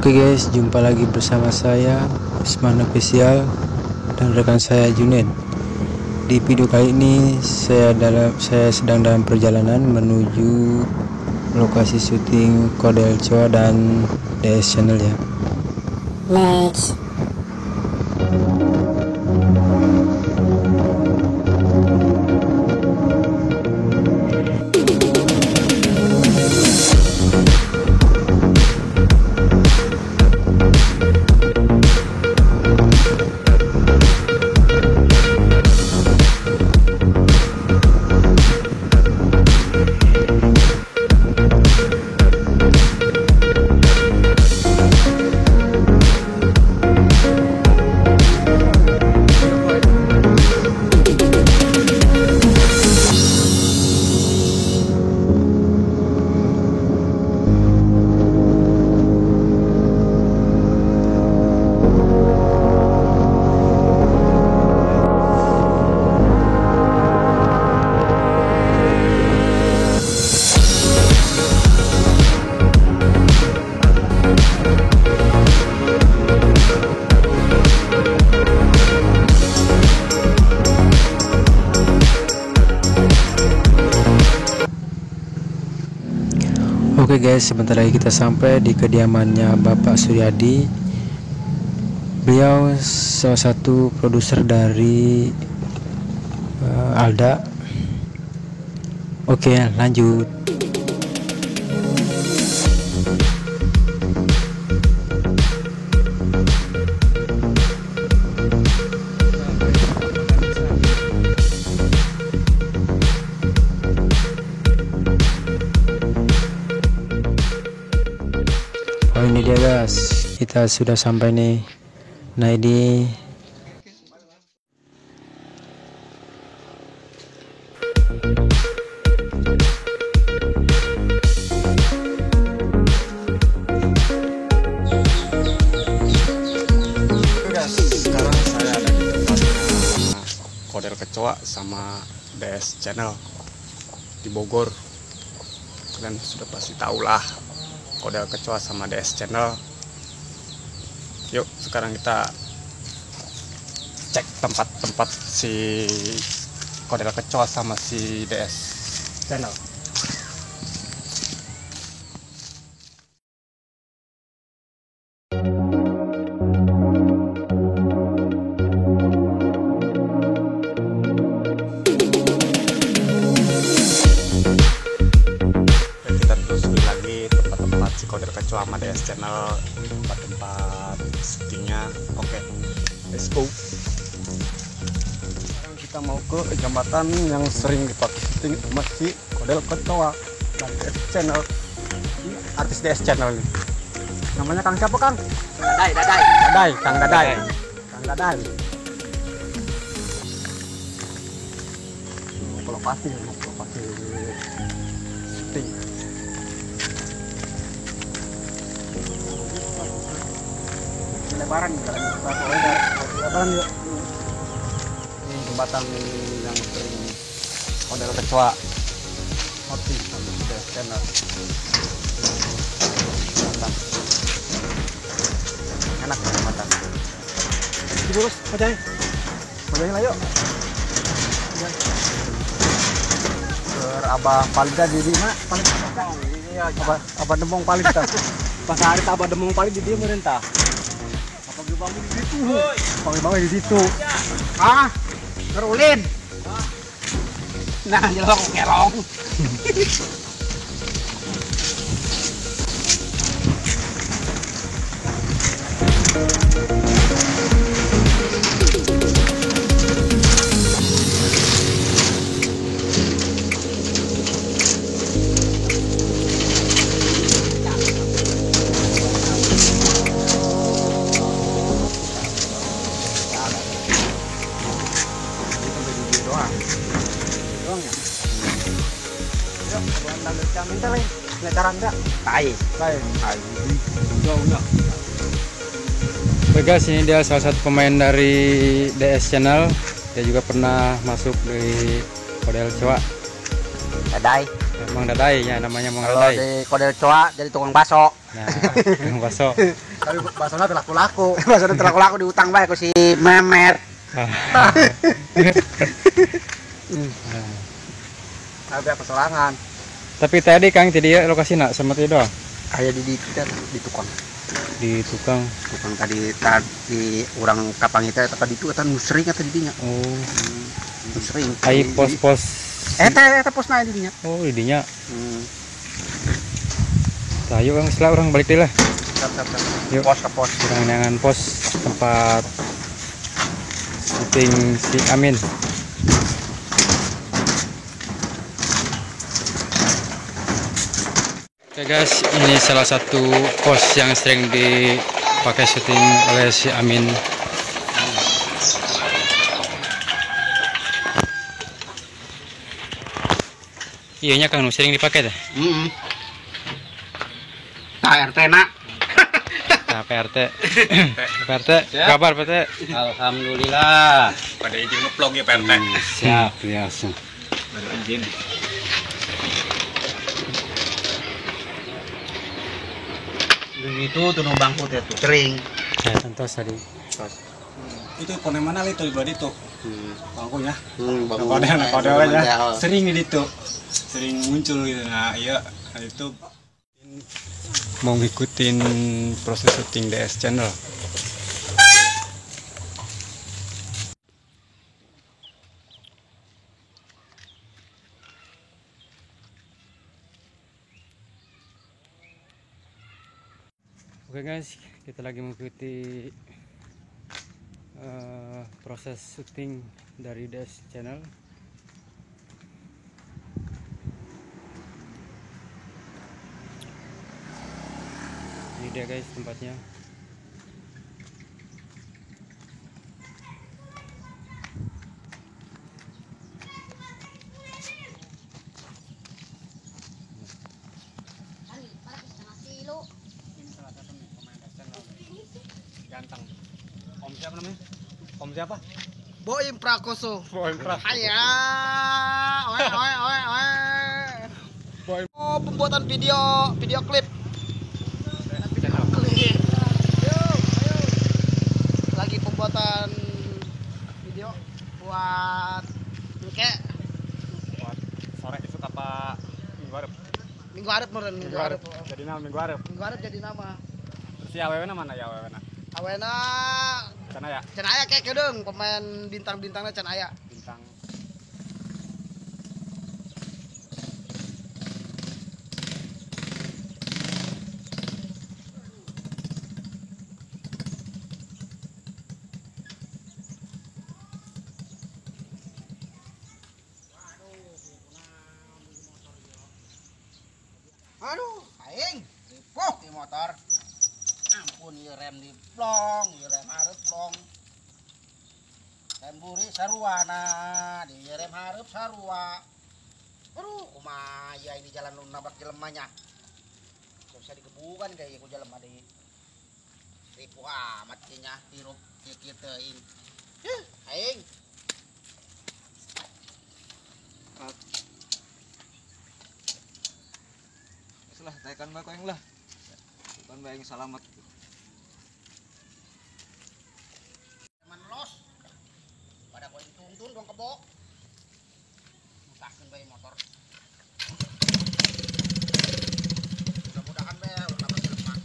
Oke guys, jumpa lagi bersama saya Usman Official dan rekan saya Juned. Di video kali ini saya sedang dalam perjalanan menuju lokasi syuting Kodel Kecoa dan DS Channel ya. Next. Oke guys, sebentar lagi kita sampai di kediamannya Bapak Suryadi. Beliau salah satu produser dari Alda. Oke, lanjut. Oh, ini dia guys, kita sudah sampai nih. Nah ini guys, sekarang saya ada di tempatnya Kodel Kecoa sama DS Channel di Bogor. Kalian sudah pasti tahu lah Kodel Kecoa sama DS Channel. Yuk, sekarang kita cek tempat-tempat si Kodel Kecoa sama si DS Channel. Tempat-tempat si Kodel Kecoa sama DS Channel, tempat-tempat syutingnya. Oke, let's go. Sekarang kita mau ke jembatan yang sering dipakai syuting sama si Kodel Kecoa dan DS Channel. Ini artis DS Channel nih. Namanya Kang siapa, Kang? Dadai, Dadai. Dadai, Kang Dadai. Kang Dadai. Mau ke lokasi, mau ke lokasi syuting. Lebaran, lebaran yuk. Ini jembatan yang sering Kodel Kecoa syuting sama DS Channel. Jembatan enak jembatan. Lurus, Pajai. Pajai lah yuk. Abah Palida di mana? Palida. Abah Demong Palida. Pas hari Abah Demong Palida di dia merentah. Bangun di situ. Bangun di situ. Ah, ngerulin. Nah, jelong ngerong. Oke guys, ini dia salah satu pemain dari DS Channel. Dia juga pernah masuk di Kodel Kecoa. Dadai. Mang Dadai ya namanya Mang Kalau Dadai. di Kodel Coa jadi tukang baso. Nah, tukang baso. Tapi basona terlaku-laku. Basona terlaku-laku diutang bae ku si Memet. Tapi apa sorangan. Tapi tadi Kang tadi lokasi nak sama tadi doang. Aya di tukang. Di tukang. Tukang tadi di urang kapangi teh eta ditu eta nu sering eta di dinya. Oh. Nu sering. Ai pos-pos. Eta posna di dinya. Oh, di dinya. Tah yuk Kang, setelah orang balik deui lah. Siap, siap, siap. Yuk. Pos ke pos. Urang neangan pos tempat syuting si Amin. Oke guys, ini salah satu pos yang sering dipakai syuting oleh si Amin. Iya nya Kang, sering dipakai deh. Nah, RT nak. Nah, PRT. PRT, kabar PRT? Alhamdulillah. Pada izin ngevlog ya PRT. Siap, biasa. Baru izin. Itu tuh bangku teh tuh sering. Saya contoh tadi. Itu konek mana itu pribadi tuh. Bangkunya. Bangku. Kodel ya. Sering di itu. Sering muncul gitu. Nah, iya itu mau ngikutin proses syuting DS Channel. Oke guys, kita lagi mengikuti proses syuting dari DS Channel. Ini dia guys tempatnya. Ini salah satu nih pemain DS Channel. Ganteng. Om siapa namanya? Om siapa? Boim Prakoso. Boim Prakoso. Haya. Oe oe oe oe. Boim. Oh, pembuatan video klip. Lagi pembuatan video buat engke buat sore itu apa minggu harap? Minggu harap meureun, minggu harap. Jadi nama minggu harap. Minggu harap jadi nama. Terus ya awewena mana ya awewena? Awena can aya. Can aya kayak kedeung pemain bintang-bintangnya can aya. Bintang. Aduh, aing ripuh di motor. Ampun, ieu rem di plong, ieu rem hareup plong. Rem buri sarua nah, di ieu rem hareup sarua. Aduh, kumaha ieu aing di jalan nu nabrak jelemanya. Gak bisa digebukan kayak ku jelema deui. Ripuh amat nya hirup kieu teuing. Heuh, aing. Lah, tekan bae koeng lah. Bukan bae salamet. Man los. Pada koeng tuntun dong kebo. Mutahkeun bae motor. Mudah-mudahan bae ulah nabrak jelema.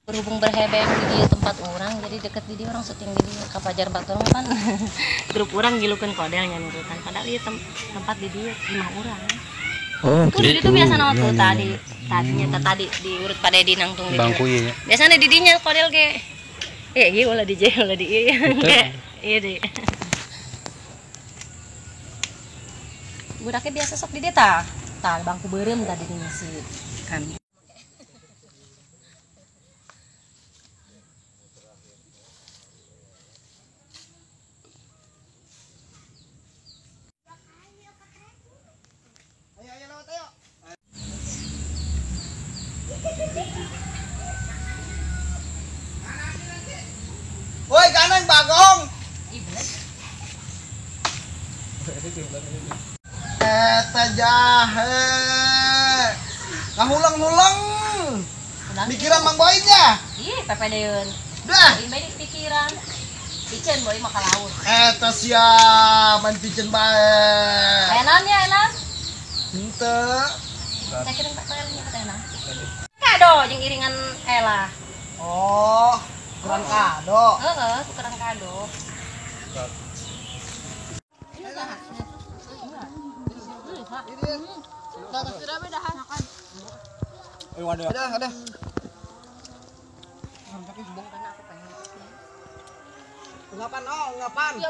Berhubung berhebeng di tempat orang, jadi deket di dia orang syuting di dia. Kapajar batur kan grup orang gilukeun kodelnya nurutan. Padahal ieu tempat di dia imah urang. Oh, tuh di ditu biasa nama tuh tadi. Tadinya tadi diurut pada di nangtung di bangku ieu. Biasana di dinya kodel ge. Ieu ulah di J ulah di ieu. Ieu deh. Budaknya biasa sok di dia tah. Tah bangku beureum tadi dinya si kami. Eta jahe. Ngahulang-hulang. Pikiran Mang Boy nya. Ih, pepedeun. Dah. Boy bae pikiran. Piceun Boy mah ka laut. Eta sia, main piceun bae. Aya naon ya, aya naon? Henteu. Saya kirim tak nya teh naon. Kado jeung iringan Ella. Oh, kurang kado. Heeh, tukeran kado. Ada. Ngapan, oh, ngapan. Iya,